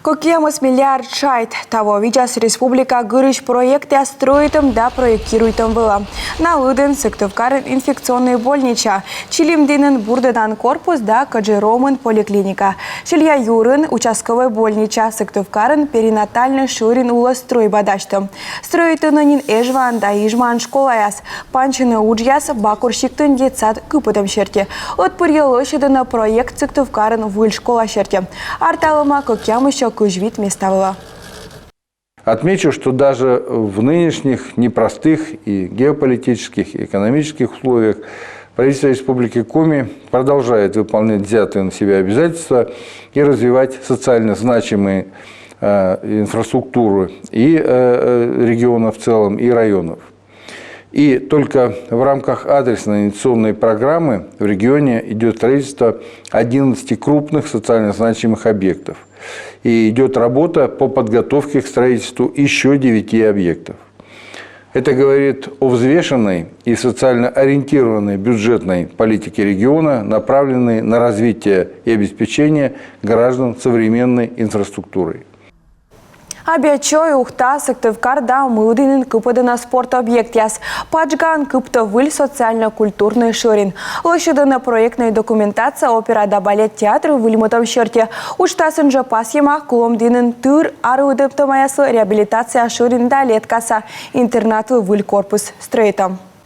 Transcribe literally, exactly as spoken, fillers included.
Кӧкъямыс миллиард шайт. Таво видзас республика гырысь проектъяс стрӧитӧм да проектируйтӧм вылӧ. На лыдын Сыктывкарын инфекционнӧй больнича, Чилимдінын бурдӧдан корпус да Кӧджеромын поликлиника. Селья юрын участкӧвӧй больнича, Сыктывкарын перинатальнӧй шӧрин улӧс стрӧйба дасьтӧм. Стрӧитӧны нин Эжваын да Ижмаын школаяс. Пансьӧны уджъяс Бакур сиктын детсад кыпӧдӧм серти. Ӧтпырйӧ лӧсьӧдӧны проект Сыктывкарын выль школа серти. Арталӧма кӧкъямыссё кызь вит места вылӧ. Отмечу, что даже в нынешних непростых и геополитических, и экономических условиях правительство Республики Коми продолжает выполнять взятые на себя обязательства и развивать социально значимые э, инфраструктуры и э, э, региона в целом, и районов. И только в рамках адресной инвестиционной программы в регионе идет строительство одиннадцати крупных социально значимых объектов. И идет работа по подготовке к строительству еще девяти объектов. Это говорит о взвешенной и социально ориентированной бюджетной политике региона, направленной на развитие и обеспечение граждан современной инфраструктурой. Абъячой, Ухта, Сыктывкар да Мылдінын кыпӧдӧны спорт объектъяс. Пажгаын кыптӧ выль социально-культурнӧй шӧрин. Лӧсьӧдӧны проектнӧй документация опера да балет театр выльмӧдӧм серти. Уджтасын жӧ пасйӧма Кулӧмдінын тыр арудӧмтӧмъяслы реабилитация шӧрин да Леткаса интернатлы выль корпус стрӧитӧм.